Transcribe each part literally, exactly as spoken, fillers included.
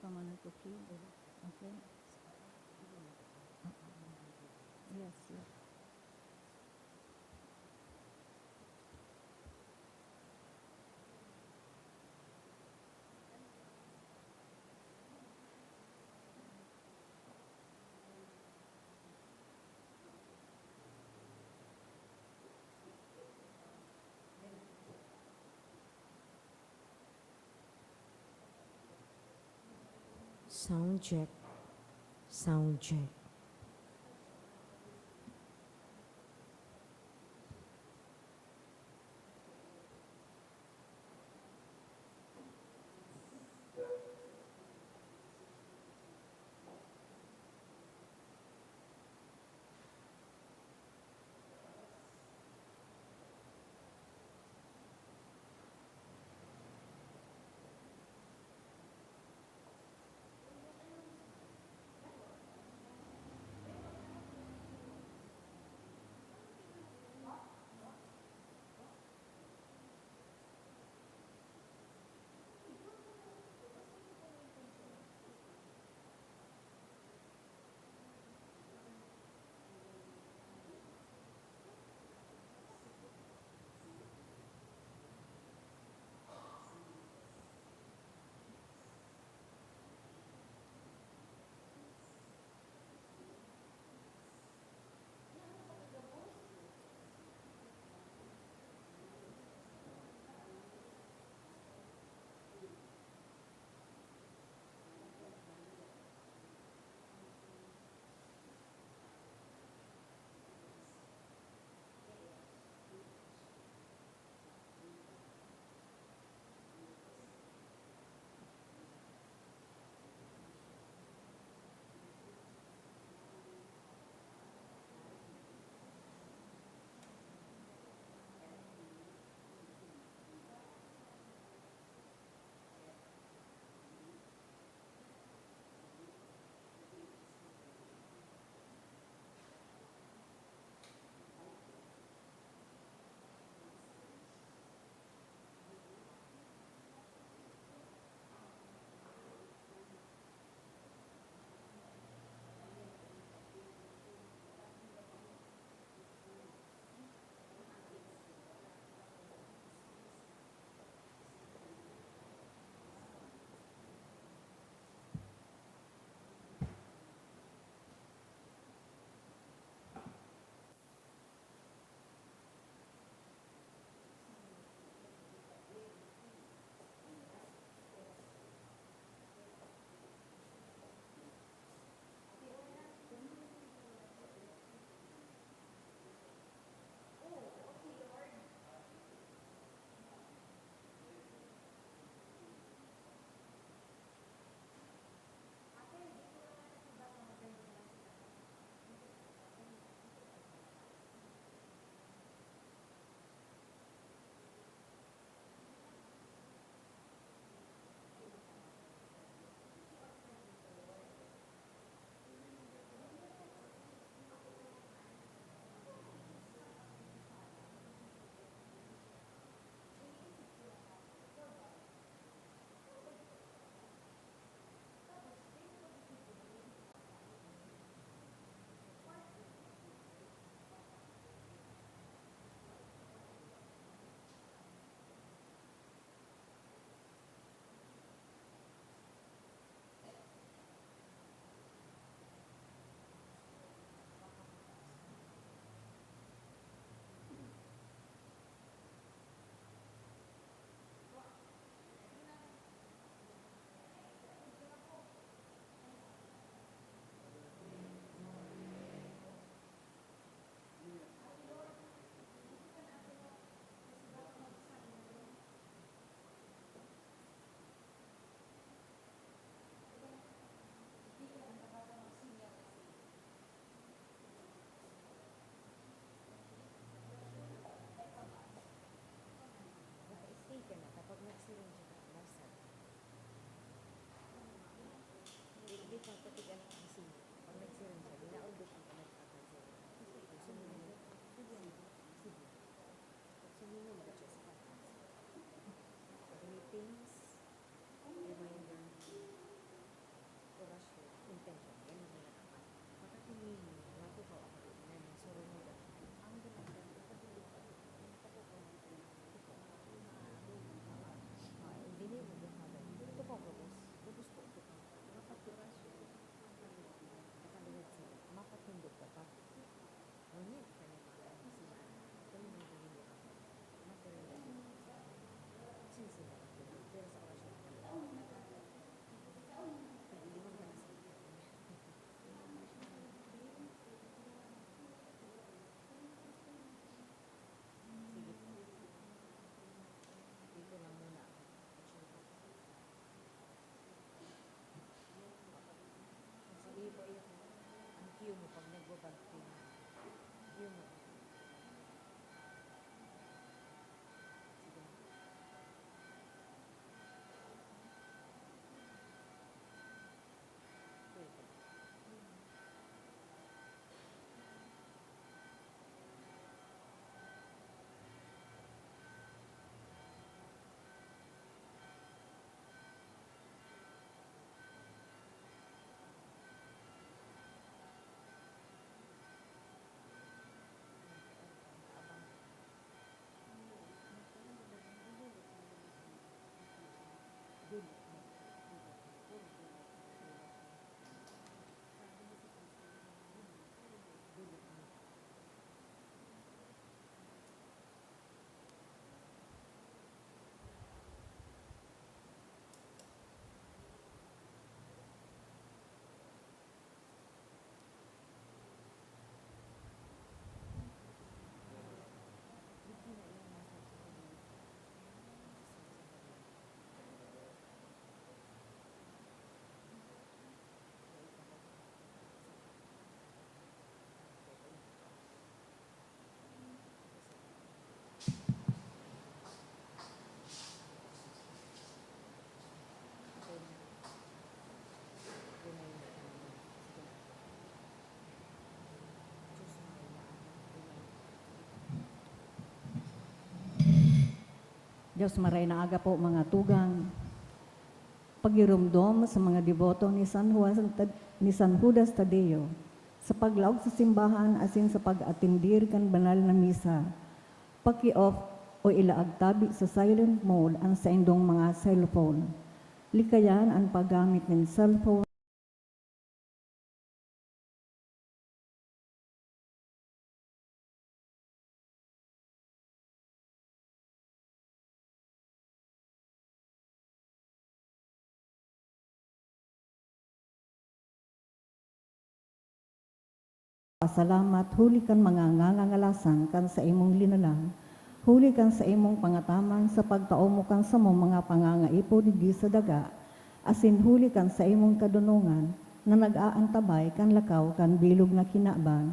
Come on, it's okay. Okay. Yes, yes. Sound check. Sound check. Diyos, maray na aga po, mga tugang. Pagiromdom sa mga deboto ni San Juan Tad-, ni San Judas Tadeo, sa paglaog sa simbahan asin sa pag-atendir kan banal na misa. Paki-off o ilaag tabi sa silent mode an saindong mga cellphone. Likayan an paggamit nin cellphone. Pasalamat huli kan mga ngangangalasan kan saimong linalang, huli kan saimong pangataman sa pagtao mo kan samong mga pangangaipo digdi sa daga, asin huli kan saimong kadonongan na nag-aantabay kan lakaw kan bilog na kinaban.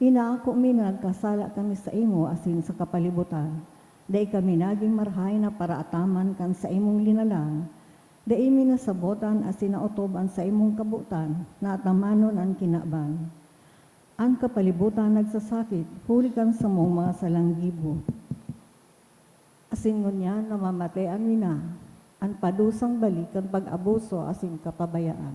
Inaako mi na nagkasala kami saimo asin sa kapalibutan. Dai kami nagin marahay na paraataman kan saimong linalang. Dai mi nasabotan asin naotob an saimong kabotan na atamanon an kinaban. An kapalibutan nagsasakit huli kan samong mga salang gibo. Asin ngunyan namamatean mi na an padusang balik kan pag-abuso asin kapabayaan.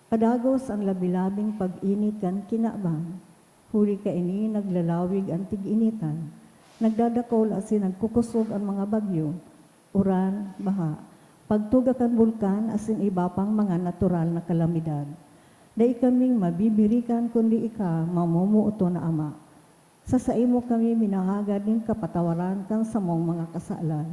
Padagos an labi-labing pag-init kan kinaban, huli kaini naglalawig an tig-initan, nagdadakol asin nagkukosog an mga bagyo, uran, baha, pagtuga kan bulkan asin iba pang mga natural na kalamidad. Dai kaming mabibirikan kundi ika, mamumuoton na Ama. Sa saimo kami minahagad nin kapatawaran kan samong mga kasalan.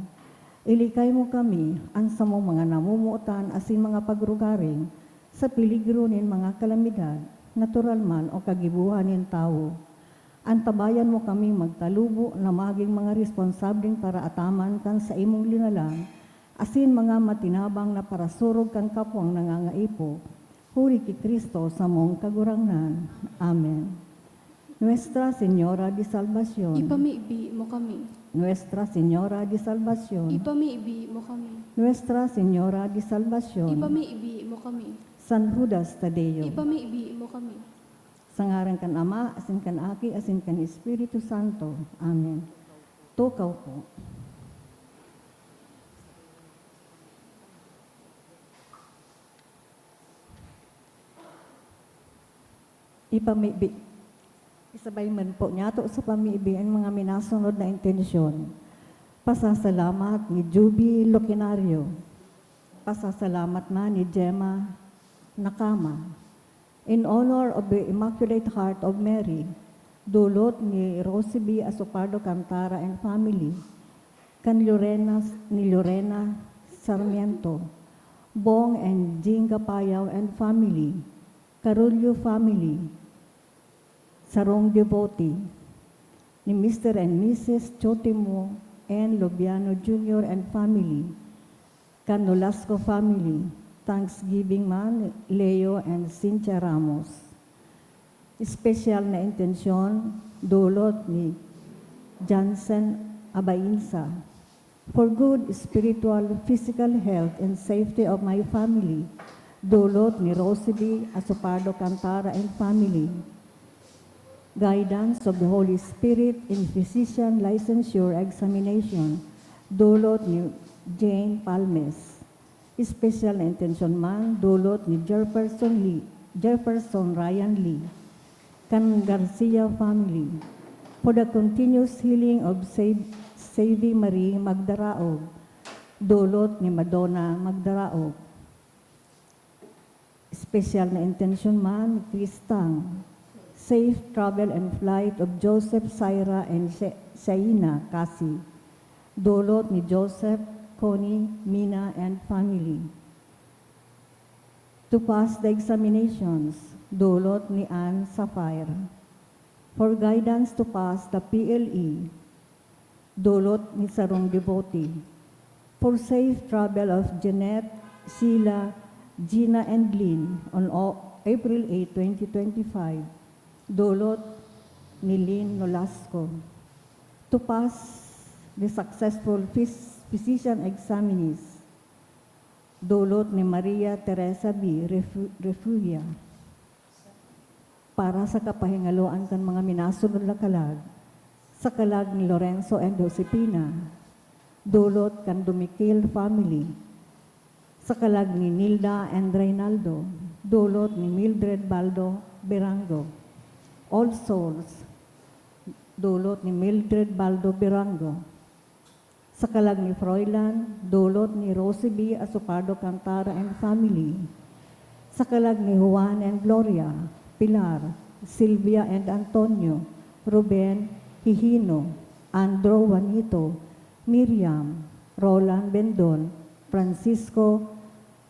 Ilikay mo kami, an samong mga namomotan asin mga pagrugaring, sa peligro nin mga kalamidad, natural man o kagibohan nin tawo. Antabayan mo kaming magtalubo na magin mga responsableng paraataman kan saimong linalang, asin mga matinabang na parasurog kan kapwang nangangaipo, huli ki Cristo samong Kagurangnan. Amen. Nuestra Señora de Salvacion. Ipamibi mo kami. Nuestra Señora de Salvacion. Ipamibi mo kami. Nuestra Señora de Salvacion. Ipamibi mo kami. San Judas Tadeo. Ipamibi mo kami. Sa ngaran kan Ama, asin kan Aki, asin kan Espiritu Santo. Amen. Tukaw po. Ipamibi-, isabay man po niyato sa pamibi an mga minasunod na intensyon. Pasasalamat ni Juby Loquinario. Pasasalamat na ni Gemma Nakama. In honor of the Immaculate Heart of Mary, dulot ni Rosie B Asopardo Cantara and family, kan Lorena, ni Lorena Sarmiento, Bong and Jinga Payao and family, Carullo family, sarong devotee, ni Mister and Missus Chotimo and Lobiano Junior and family, kan Nolasco family, Thanksgiving man, Leo and Cynthia Ramos. Espesyal na intensyon, dulot ni Jansen Abainsa. For good spiritual, physical health and safety of my family, dulot ni Rosie B Asopardo Cantara and family. Guidance of the Holy Spirit in Physician Licensure Examination, dulot ni Jane Palmes. Espesyal na intensyon man, dulot ni Jefferson Lee, Jefferson Ryan Lee, kan Garcia family, for the continuous healing of Save, Savvy Marie Magdaraog, dulot ni Madonna Magdaraog. Espesyal na intensyon man ni Chris Tang, safe travel and flight of Joseph, Syra, and She-, Shaina Kasi, dulot ni Joseph, Connie, Mina, and family. To pass the examinations, dulot ni Anne Sapphire. For guidance to pass the P L E, dulot ni sarong devotee. For safe travel of Jeanette, Sheila, Gina, and Lynn on O-, April eight, twenty twenty-five, dulot ni Lynn Nolasco. To pass the successful phys-, physician examinees, dulot ni Maria Teresa B Refu-, Refugia. Para sa kapahingaloan kan mga minasunod na kalag, sa kalag ni Lorenzo and Josefina, dulot kan Dumikil family. Sa kalag ni Nilda and Reynaldo, dulot ni Mildred Baldo Berango. All Souls, dulot ni Mildred Baldo Berango. Sa kalag ni Froilan, dulot ni Rosie B. Asopardo Cantara and family. Sa kalag ni Juan and Gloria, Pilar, Silvia and Antonio, Ruben, Hihino, Andrew, Juanito, Miriam, Roland, Bendon, Francisco,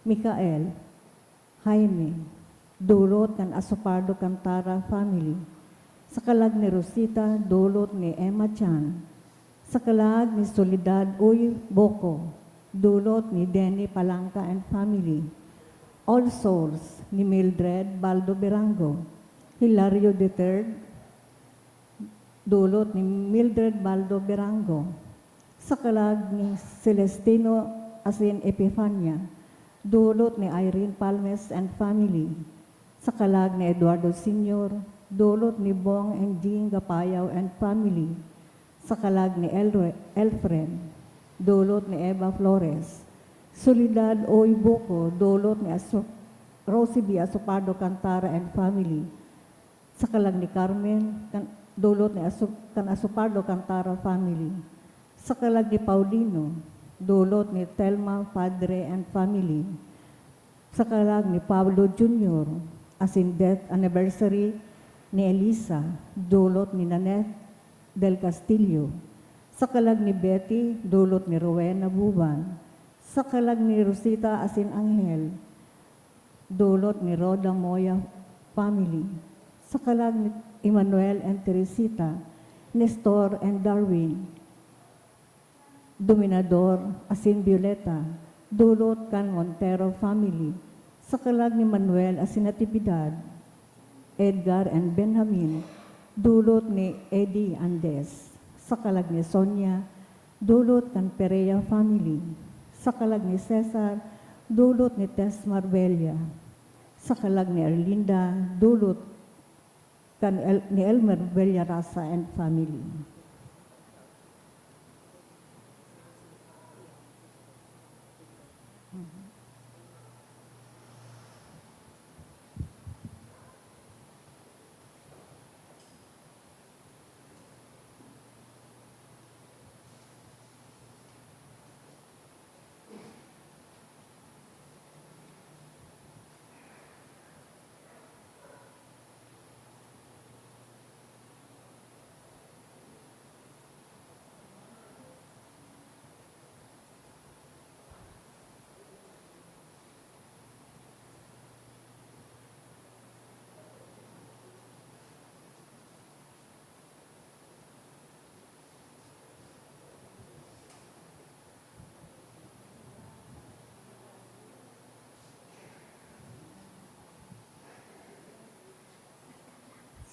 Michael, Jaime, dulot kan Asopardo Cantara family. Sa kalag ni Rosita, dulot ni Emma Chan. Sa kalag ni Soledad Uy Boco, dulot ni Denny Palanca and family. All Souls ni Mildred Baldo Berango, Hilario the third, dulot ni Mildred Baldo Berango. Sa kalag ni Celestino asin Epifania, dulot ni Irene Palmes and family. Sa kalag ni Eduardo Senior, dulot ni Bong and Jing Gapayaw and family. Sa kalag ni Elre-, Elfren, dulot ni Eva Flores. Soledad Oy Buko, dulot ni Aso-, Rosie B. Asopardo Cantara and family. Sa kalag ni Carmen, kan, dulot ni Aso-, kan Asopardo Cantara family. Sa kalag ni Paulino, dulot ni Telma Padre and family. Sa kalag ni Pablo Junior, asin death anniversary ni Elisa, dulot ni Nanette del Castillo. Sa kalag ni Betty, dulot ni Rowena Buban. Sa kalag ni Rosita asin Angel, dulot ni Rhoda Moya family. Sa kalag ni Emmanuel and Teresita, Nestor and Darwin, Dominador asin Violeta, dulot kan Montero family. Sa kalag ni Manuel asin Natividad, Edgar and Benjamin, dulot ni Eddie Andes. Sa kalag ni Sonia, dulot kan Perea family. Sa kalag ni Cesar, dulot ni Tess Marbella. Sa kalag ni Erlinda, dulot kan El-, ni Elmer Bellarasa and family.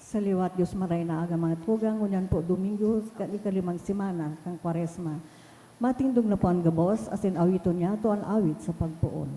Sa liwat Dios maray na aga, mga tugang, ngunyan po Domingo, kan ikalimang semana kan Kwaresma. Matindog na po an gabos, asin awiton niyato an awit sa pagpoon.